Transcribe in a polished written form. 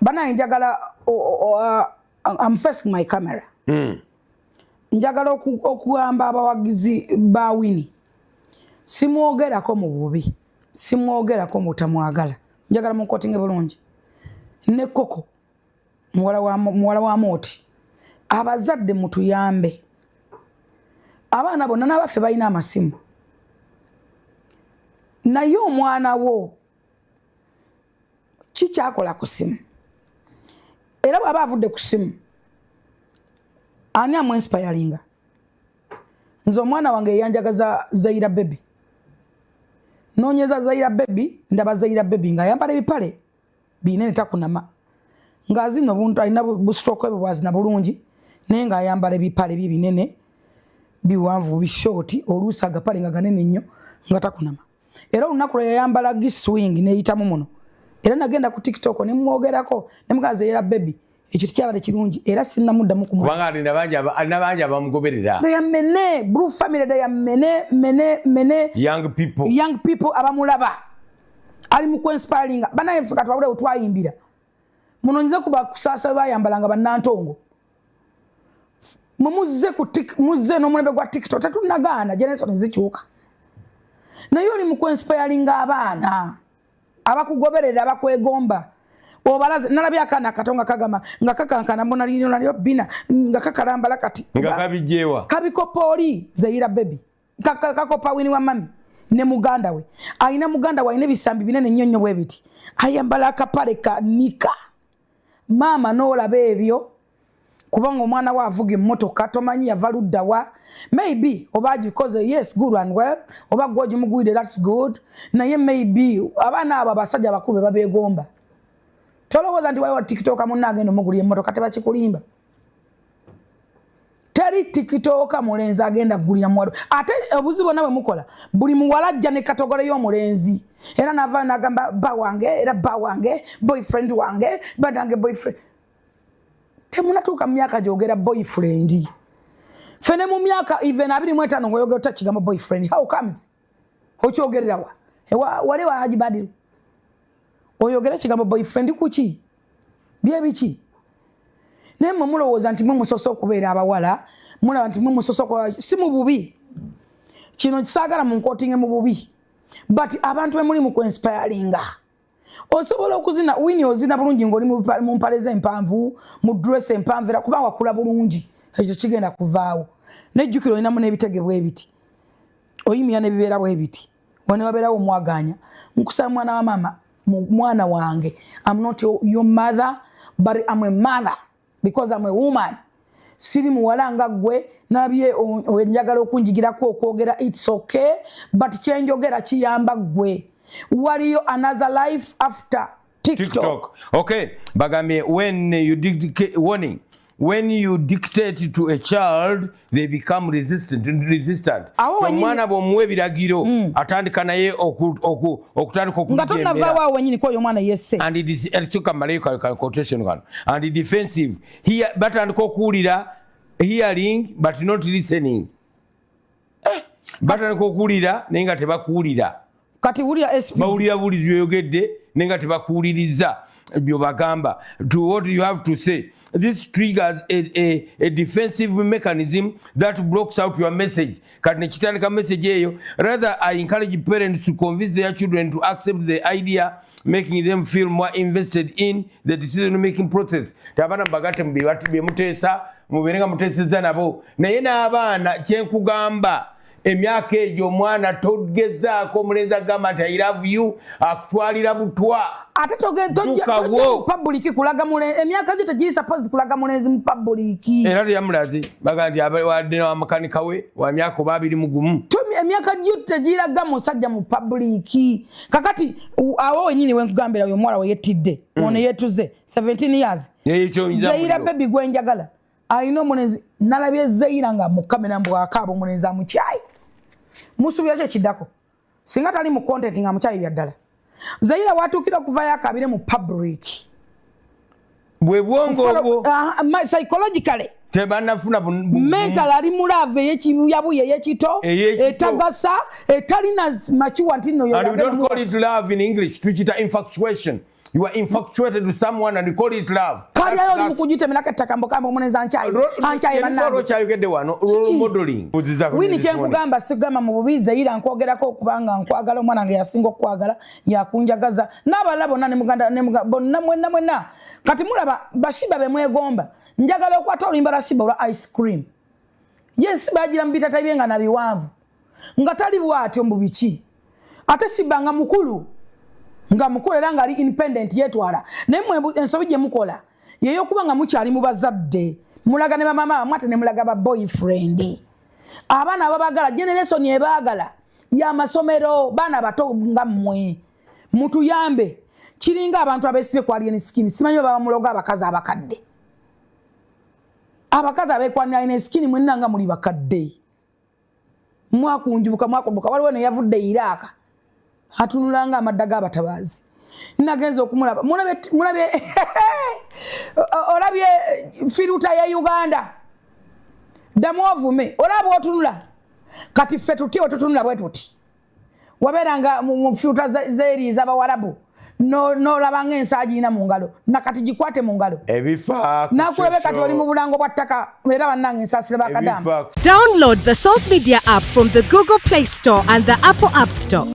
Banaye, njagala I'm facing my camera. Njagala okugamba abawagizi ba Winnie, simwogerako mu bubi, simwogerako mutamwagala. Njagala munkotinge bulungi ne Koko muwala wa Mooti. Abazadde mutuyambe, abaana bonna n'abaffe balina amasimu, naye omwana wo kikyakola ku simu? Era bw'aba avudde ku simu, ani amuinspiringa? Nze omwana wange yeyanjagaza Zaira Baby. Noonyeza Zaira Baby, ndaba Zaira Baby ng'ayambala ebipale binene, takunama, ng'azina obuntu, alina bustroke bwe bwazina bulungi, naye ng'ayambala ebipale bye binene biwanvu, bishooti, oluusi agapale nga ganene nnyo, nga takunama. Era olunaku lwe yayambala G-string neyitamu muno, era nagenda ku TikTok nemwogerako nemugamba, "Zaira Baby, ekyo tekyabadde kirungi." Era sinnamuddamu. Kubanga alina bangi abamugoberera. They are many, blue family, they are many, many, many. Young people. Young people abamulaba, ali mu kuinspiringa. Banaye ffe katwabule twayimbira munonyeze kuba kusaasa bayambalanga bannantongo. Mumuzze ku muzze n'omulembe gwa TikTok, tetunagaana, generation zikyuka, naye oli mu kuinspiringa abaana abakugoberera, abakwegomba. Obalaze, nalabye akaana akato nga kagamba nga kakankana mbonalyo bina nga kakalambala kati. Nga kabijewa? Kabikopa oli Zaira Baby. Kakopa Winnie wa mami ne muganda we. Ayina muganda we alina ebisambi binene nnyo nnyo bwe biti, ayambala akapale ka nika. Maama n'olaba ebyo, kubanga omwana we avuga emmotoka, tomanyi yava luddawa. Maybe oba agikoze, yes, good and well, oba gwe ogimugwire, that's good, naye maybe abaana abo abasajja abakulu be babeegomba. Tolowooza nti waliwo TikToker munna agenda omugulira emmotoka, tebakikulimba. Teri TikToker mulenzi agenda kugulira muwala. Ate obuzibu bwonna bwe mukola, buli muwala ajja ne category y'omulenzi, era nava nagamba ba wange, era ba wange, boyfriend wange, banange boyfriend. Temunatuuka mu myaka gyogera boyfriend. Fene mu myaka even 25 ngaoyogera ota kigambo boyfriend? How comes? Okyogererawa? Wali wa Haji Badiru oyogera ekigambo boyfriend kuki? Byebiki? Naye mwe mulowooza nti mwe musoose okubeera abawala, mulaba nti mwe musoose okuba, si mu bubi. Kino kisaagala munkotinge mu bubi, but abantu bemuli mu kuinspiringa, osobola okuzina Winnie, ozina bulungi ng'oli mu mpale ze empanvu, mu dress empanvu, era kubanga wakula bulungi, ekyo kigenda kuvaawo. Nejjukira olinamu n'ebitege bwe biti, oyimira n'ebibeera bwe biti, wane wabeerawo omwaganya. Nkusaba mwana wa maama, mwana wange, I'm not your mother, but I'm a mother because I'm a woman. Siri muwala nga ggwe. Nalabye njagala okunjigirako okwogera, it's okay, but kyenjogera kiyamba ggwe. Waliyo another life after TikTok. TikTok. Okay, bagambye when you dictate, warning, when you dictate to a child, they become resistant. Awo wennyini- Omwana bw'omuwa ebiragiro, atandika naye okutandika nga tonnavaawo, awo wenyini kwoyo omwana yesse. And it is kamaleyo ka quotation kano, and defensive here, batandika okuwulira, hearing but not listening. Batandika okuwulira naye nga tebakuwulira. Kati wulira SP. Bawulira buwulizi byoyogedde naye nga tebakuwuliriza byobagamba, to what you have to say. This triggers a defensive mechanism that blocks out your message. Kati nekitandika message eyo. Rather, I encourage parents to convince their children to accept the idea, making them feel more invested in the decision making process. Ti abaana mubagatte mu byemuteesa, mubeere nga muteeseza nabo. Naye n'abaana, kyenkugamba, emyaka egyo omwana togezaako omulenzi agamba nti "I love you", akutwalira butwa. Ate Ddukawo. Public kulaga mulenzi, emyaka gyo tegiri supposed kulaga mulenzi mu public. Era teyamulaze, baga nti wadde wa makanika we wa myaka oba 21. Emyaka gyo tegiraga musajja mu public. Kakati awo wenyini wenkugambira, oyo omuwala weyettidde ono yetuze 17 years. Ekyo oyinza Zeira muliro. Baby gwenjagala alina omulenzi. Nalabye Zeira nga mu kamera mbwakaaba, omulenzi amukyayi. Musuubira ki ekiddako singa tali mu content nga mukyayi byaddala? Zeira watuukira okuvayo akabire mu public. Bwe bwongo obwo. Psychologically tebanafuna mental, ali mu love eyekibuyabuya, eyekito. Ey'ekito. Etagasa, etalina makiwa nti nno. And we don't call it love in English, tukiyita infatuation. You are infatuated with someone and you call it love. Kalyayo oli mukugitemerako ettaka mbokamba omulenzi ankyaye ankyaye. Bannange, okyayogedde wano role modeling. Wini, kyenkugamba sigamba mu bubi. Zeyira nkwogerako okubanga nkwagala, omwana nga yasinga okukwagala, yakunjagaza n'abalala bonna ne muganda bonna mwenna mwenna. Kati mulaba ba Sheebah be mwegomba. Njagala okwata oluyimba lwa Sheebah olwa Ice Cream. Yes, bagira mu bitata bye nga nabiwanvu nga tali bwatyo mbu biki, ate Sheebah nga mukulu, nga mukulu era nga ali independent, yetwala. Naye mwe ensobi gye mukola yeyokuba nga mukyali mu bazadde, mulaga ne bamama bamwe, ate ne mulaga ba boyfriend. Abaana ababagala, generation ebaagala yamasomero, baana bato nga mmwe. Mutuyambe, kiringa abantu abesibye ku Alien Skin. Simanyi baba mulogo. Abakazi abakadde, abakazi abekwanira Alien Skin, mwenna nga muli bakadde, mwakunjubuka, mwakunjubuka. Waliwo neyavudde Iraaka atunula nga amadda g'abatabaazi. Nagenza okumulaba, mulabye, olabye filter ya Uganda. Ddamu ovume, olaba otunula. Kati ffe tuti wetutunula bwe tuti, wabeeranga mu filter zeeri ez'abawarabu, nolaba nga ensaagirina mu ngalo, nakati gikwate mu ngalo. Ebifa Nakulabe kati oli mu bulango bwa ttaka. Era bannange, nsaasire bakadamu. Download the Salt Media app from the Google Play Store and the Apple App Store.